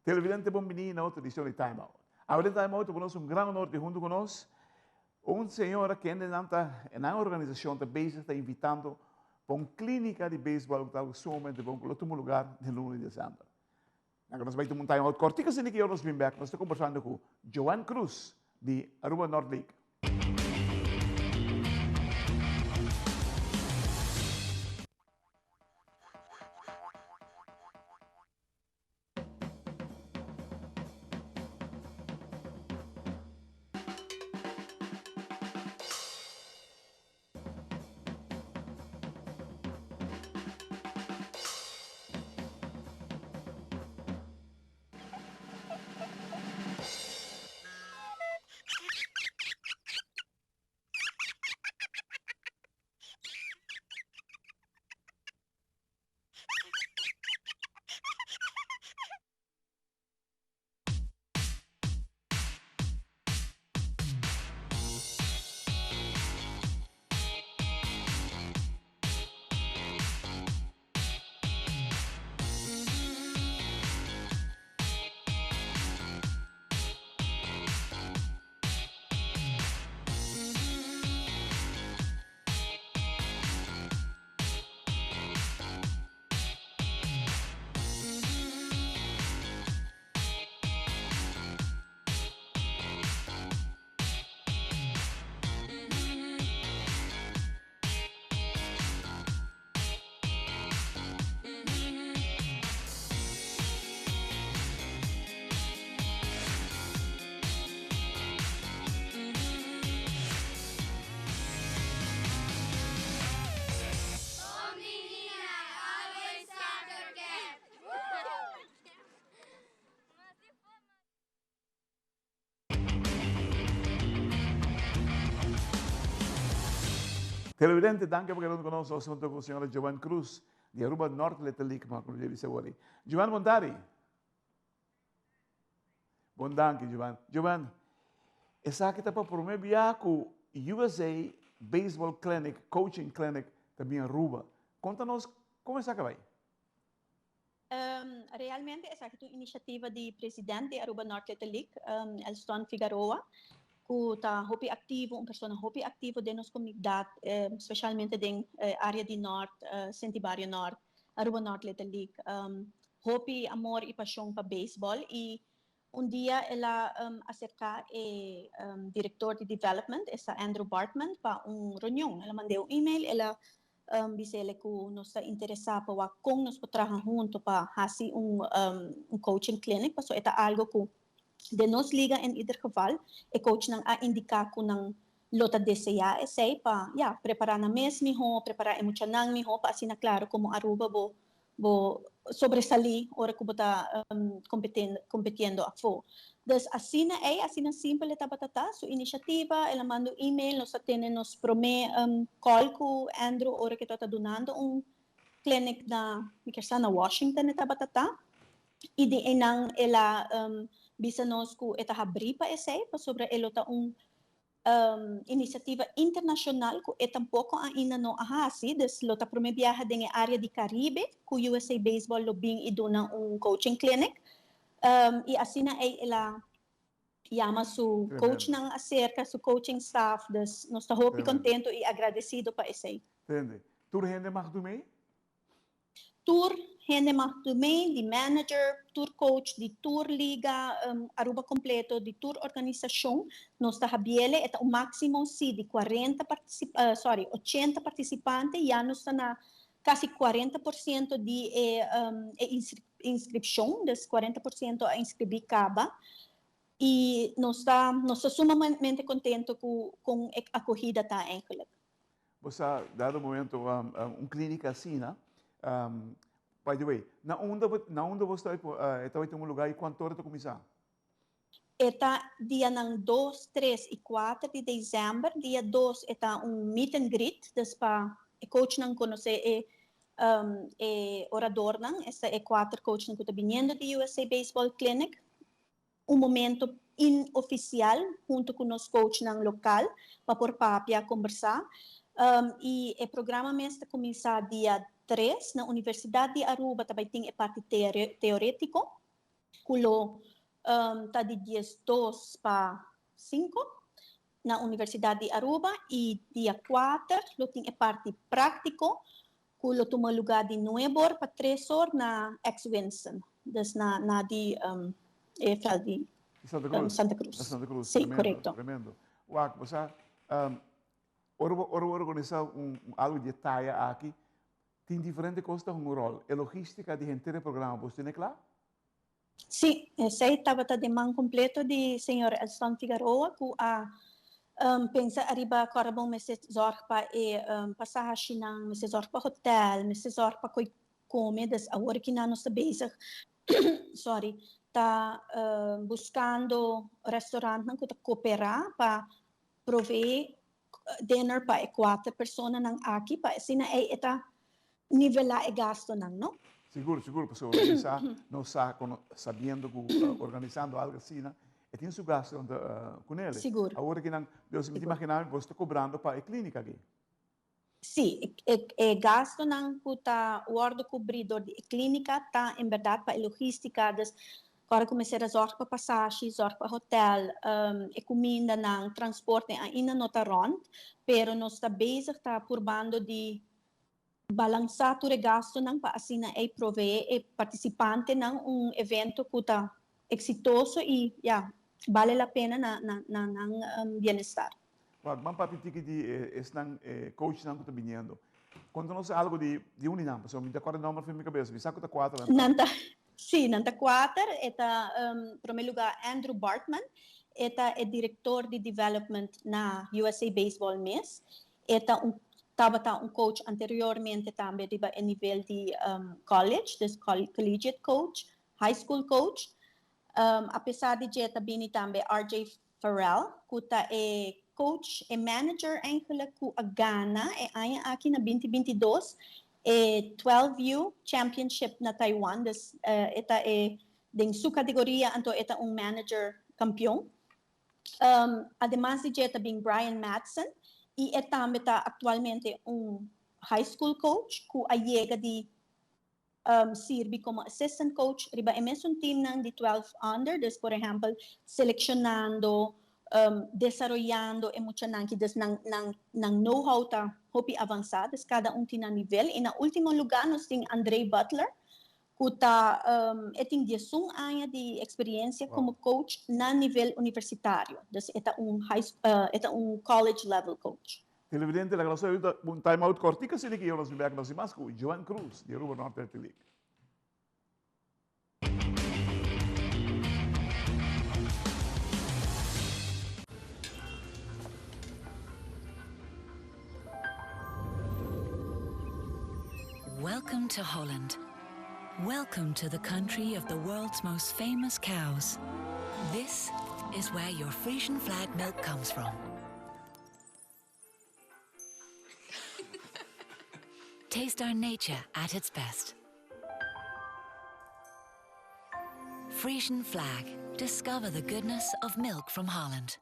Televidente bon bini na otro edicion di Time Out. Awe den Time Out ta nos un gran honor di hunto cu nos un señora kende nan ta e nan organisacion ta bezig ta invitando pa un clinica di baseball cu ta algo sumamente bon cu lo tuma lugar den luna di december. Nan nos bai tuma un Time Out cortico asina ki nos bin bek nos ta conversando cu Joanne Cruz di Aruba North League. Televidente, danki pa keda hunto ku nos. Nos hunto ku señora Joan Cruz di Aruba North Little League, ma ku debe ser wori. Joan, bon tardi. Bon danki, Joan. Joan, esaki ta pa prome bia ku USA Baseball Clinic, Coaching Clinic ta bin Aruba. Konta nos kon esaki a bai? Realmente esaki ta un iniciativa di president di Aruba North Little League, Elston Figaroa, cu ta hopi activo, un persona hopi activo den nos comunidad, specialmente den area di Noord, Sint Bario Noord, Aruba North Little League. Hopi amor y pasion pa baseball y un dia el a acerca e director di development, esta Andrew Bartman, pa un reunion. El a mand'é un email, el a bis'é cu nos ta interesa pa wak con nos por traha hunto pa haci un coaching clinic, pasobra e ta algo cu den nos liga en ieder geval e coachnan a indica cu nan lo ta desea esey pa, ya, prepara nan mes miho, prepara e muchanan miho pa asina claro como Aruba bo bo sobresalí ora ku bo ta kompetiendo afó. Dus asina ei, asina simpel e tabata ta, su inisiativa, el a manda un email, nos a tene nos promé call ku Andrew ora ku e tabata dunando un clinic na, mi kier sa na Washington e tabata ta, i di einan el a bisa nos ku e ta habrí pa esei pasobra e lo ta un inisiativa internashonal ku e tampoko ainda no a hasi, dus lo ta promé biaha den e área di Karibe ku USA Baseball lo bin i duna un coaching clinic. I asina ei el a yama su coachnan aserka, su coaching staff, dus nos ta hopi kontentu i agradesido pa esei. Tende. Tur hende mag dum'ei? Tur hende mag tu mee, di manager, tur coach di tur liga, Aruba completo, di tur organisacion. Nos ta habiele, e ta un maximo si di cuarenta particip, sorry, ochenta participante, ya nos ta na casi 40% di e e inscripcion, dus 40% a inscribi caba. Y nos ta sumamente contento cu con e acogida ta eigenlijk. Bo sa, dado momento, un clínica asina, by the way, na unda bo, na unda bo sta, e ta bai un lugar y cuanto ora ta cuminsa? E ta dianan dos, tres y cuater di december. Dia dos e ta un meet and greet, dus pa e coachnan conoce e e oradornan, esta e cuater coachnan cu ta biniendo di USA Baseball Clinic. Un momento inoficial hunto cu nos coachnan local pa por papia, combersa. Y e programa mes ta cuminsa dia tres na Universidad di Aruba ta bay tin e parti teoretico. ku lo ta di 12 pa 5 na Universidat di Aruba i dia 4 lo tin e parti práktiko ku lo tuma lugá di 9 or pa 3 or na ex Winston, dus na di e veld di Santa Cruz. Santa Cruz. Santa Cruz. Sí, tremendo, korekto. Tremendo. Wak, bo sa, ora bo ora bo organisá un algu di e taya aki, tin diferente kos ta hunga un ròl. E logístika di henter e programa bo tene kla? Sí, esei tabata den man kompleto di señor Elston Figaroa ku a pensa ariba kòrda bon mester zòrg pa e pasashinan, mester zòrg pa hotèl, mester zòrg pa koi kome. Dus awor ki nan nos ta bezig, sorry, ta buskando restaurantnan ku ta koperá pa proveé dinner pa e kuater personanan aki pa asina ei e ta nivelá e gastonan, no? Sigur, sigur, pasobra organisá nos sa kono sabiendo ku organisando algu asina e tin su gastonan ta kunele. Sigur. Awor aki nan, Dios mi ta imaginá mi boso ta kobrando pa e klínika aki. Sí, e gastonan ku ta wòrdu kubrí dor di e klínika ta en bèrdat pa e logístika, dus ora ku mester a zòrg pa pasashi, zòrg pa hotèl, e kumindanan, transporte ainda no ta rònt, pero nos ta bezig ta purbando di balansá tur e gastonan pa asina ei proveé e partisipantenan un evento ku ta eksitoso i ya, bale la pena na nan bienestar. Wak, ban papia tiki di esnan coachnan ku ta biniendo. Konta nos algu di di un di nan, pasobra mi ta kòrda e nòmber for mi kabesa. Mi sa ku ta kuater nan ta. Nan ta, sí, nan ta kuater. E ta, promé lugá Andrew Bartman, e ta e direktor di development na USA Baseball mes. E ta un tabata un coach anteriormente tambe riba e nivel di college, dus collegiate coach, high school coach. Apesar di dje ta bini tambe RJ Farrell, ku ta e coach, e manager eigenlijk ku a gana e aña aki na 2022 e 12U Championship na Taiwan. Dus e ta e den su kategoria anto e ta un manager kampion. Ademas di dje ta bin Brian Madsen i e tambe ta aktualmente un high school coach ku a yega di sirbi komo assistant coach riba e mesun teamnan di 12 under, dus por ehèmpel selekshonando, desaroyando e muchanan ki dus nan nan nan know how ta hopi avansá, dus kada un tin nan nivel. I na último lugá nos tin André Butler ku ta e tin 11 aña di eksperensia komo coach na nivel universitario, dus e ta un high e ta un college level coach. Televidente, laga nos ahorita un time out cortico asina ki nos bin bek nos tin mas cu Joan Cruz di Aruba Norte Rugby League. Welcome to Holland. Welcome to the country of the world's most famous cows. This is where your Frisian flag milk comes from. Taste our nature at its best. Frisian Flag. Discover the goodness of milk from Holland.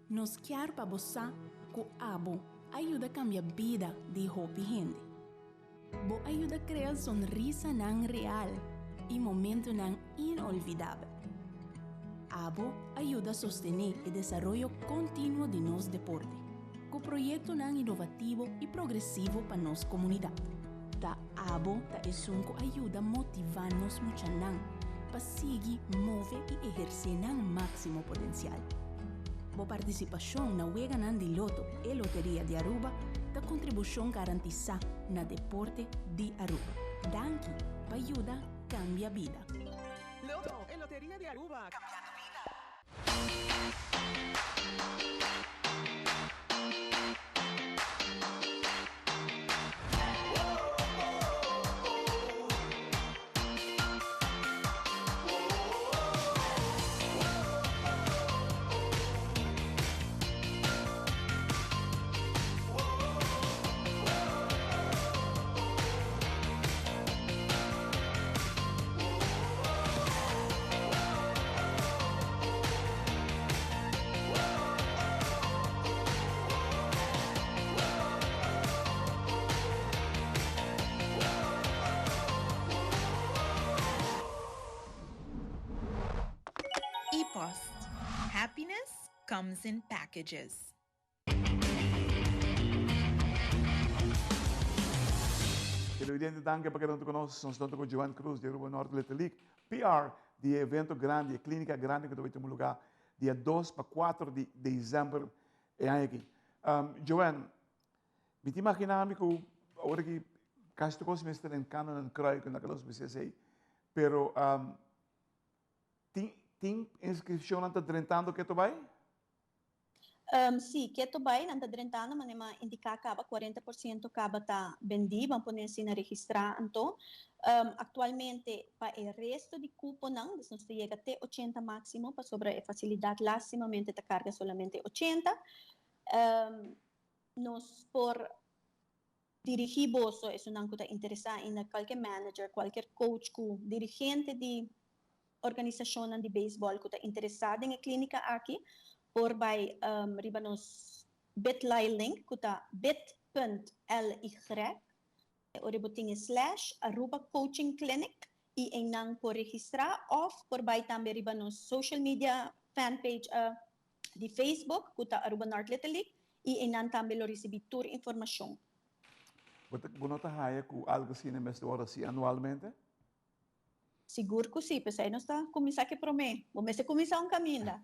Nos kier pa bo sa ku abo a yuda kambia bida di hopi hende. Bo a yuda krea sonrisanan real i momentunan inolvidabel. Abo a yuda sostené e desaroyo kontinuo di nos deporte, ku proyektonan inovativo i progresivo pa nos komunidat. Ta abo ta esun ku a yuda motivá nos muchanan pa sigui move i ehersé nan máksimo potensial. Bo partisipashon na Weganan di Loto e Loteria di Aruba ta kontribushon garantisá na deporte di Aruba. Danki pa yuda kambia bida. Loto e Loteria di Aruba, cambiando bida. comes in packages. Televidente, danki pa keda huntu ku nos. Nos ta ku Joan Cruz di Aruba Norte Little League, PR di e evento grandi, e klínika grandi ku ta bai tuma lugá dia 2 pa 4 di desèmber e aña aki. Joan, mi ta imaginá mi ku awor aki kasi tur kos mester den kanan en kruik, na kala nos mester esei, pero tin tin inskripshonnan ta drentando ketu bai? Sí, ketu bai nan ta drentando, manera mi a indiká kaba, 40% kaba ta bendí, ban pone asina registrá anto. Aktualmente pa e resto di kuponan, dus nos ta yega te 80 máksimo, pasobra e fasilidat lástimamente ta karga solamente 80. Nos por dirigí boso, esunnan ku ta interesá ainda, kualke manager, kualker coach ku dirigente di organisashonnan di beisbòl ku ta interesá den e klínika aki, por bai riba nos bitly link ku ta bit punt ly ora bo tin e slash Aruba Coaching Clinic i einan por registrá òf por bai tambe riba nos social media fanpage di Facebook ku ta Aruba North Little League i einan tambe lo risibí tur informashon. Bo no ta haya ku algu asina mester wòrdu hasi anualmente? Sigur ku si, p'esei nos ta kuminsá ku e promé. Bo mester kuminsá un kaminda.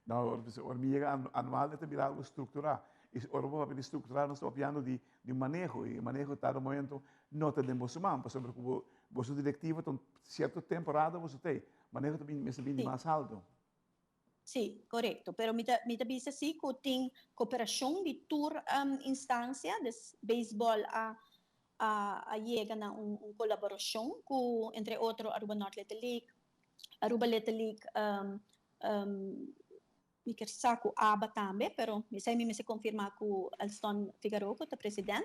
No, ora mi yega anual e ta bira algu strukturá. I ora bo papia di strukturá nos ta papiando di un maneho i e maneho ta na momento no ta den boso man pasobra ku bo boso direktiva ta un sierto temporada boso ta ei. Maneho ta mester bini di mas alto. Sí, korekto. Pero mi ta mi ta bisa sí ku tin koperashon di tur instansia, des beisbòl a a a yega na un un kolaborashon ku entre otro Aruba North Little League, Aruba Little League, mi kier sa ku aba tambe, pero esei mi mester konfirmá ku Elston Figaroa ku ta president,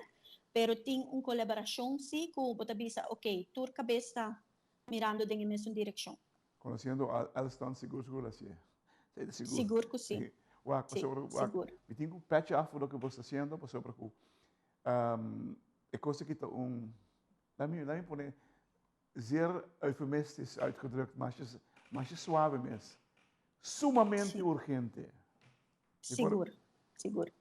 pero tin un kolaborashon sí ku bo ta bisa oke tur kabes ta mirando den e mesun direkshon. Conociendo Elston sigur sigur lo hacié. Esei ta sigur. Sigur cu si. Wak, Si, pasobra, wak, sigur. mi tin cu patch af for loke bo sta haciendo, pasobra cu e cos aki ta un, laat mi, laat mi pone zeer eufemistisch uitgedrukt, masha, masha suave mes. Sumamente Si. urgente. Mi por, Sigur, sigur.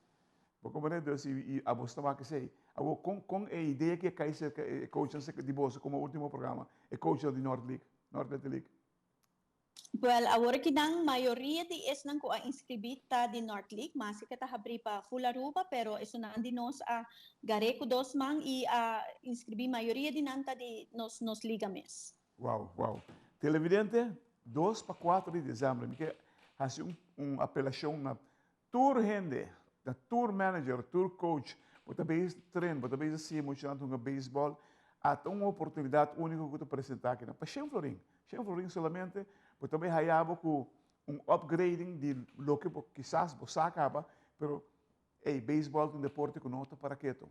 Bo comprende? Dus i, i abos ta wak esei. Awor, con, con e idea aki a cay cerca e coachnan cerca di boso como ultimo programa, e coachnan di North League, North Little League? Wel, awor aki nan mayoria di esnan cu a inscribi ta di North League, maske cu ta habri pa full Aruba, pero esunnan di nos a gar'é cu dos man y a inscribi, mayoria di nan ta di nos, nos liga mes. Wow, wow. Televidente, 2 pa 4 di december, mi ke haci un, un apelacion na Tur hende, ta tur manager, tur coach, bo ta bezig train, bo ta bezig siña muchanan hunga beisbòl, ata un oportunidat úniko ku ta presentá akinan. Pa shen florin, shen florin solamente, bo ta bai haya bo ku un upgrading di loke bo kisas bo sa kaba, pero ey, beisbòl ta un deporte ku no ta para ketu.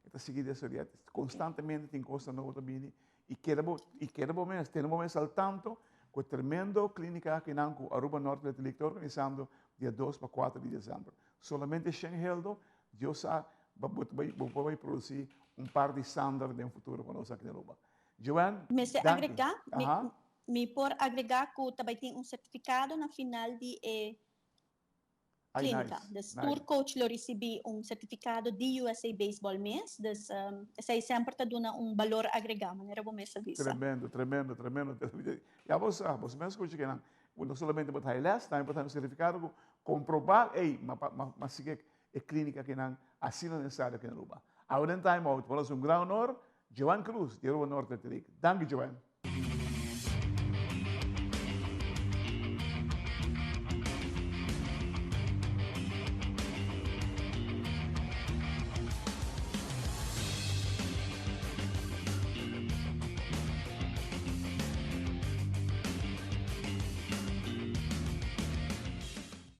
E ta sigui desaroyá, konstantemente tin kosnan nobo ta bini i keda bo, i keda bo mes, tene bo mes al tanto ku e tremendo klínika akinan ku Aruba North Little League ta organisando dia 2 pa 4 di desèmber. Solamente shen heldo, Dios sa, bo ta bai, bo por bai produsí un par di sander den futuro pa nos aki na Aruba. Joanne, Mester danki. agregá, mi, Aha. mi por agregá ku ta bai tin un sertifikado na final di e Ay, Clínica. nice, Dus nice. tur coach lo ricibi un certificado di USA Baseball mes. Dus esey semper ta duna un balor agrega, manera bo mes a bisa. Tremendo, tremendo, tremendo. Ya bo sa, bo mes scucha kinan. Bo no solamente bo ta hay les, tambe bo ta hay un certificado cu comproba, ey, ma, ma, ma sigui e clínica kinan asina necesario aki na Aruba. Awe den Time Out, pa nos un gran honor, Joan Cruz di Aruba Norte League. Danki, Joan.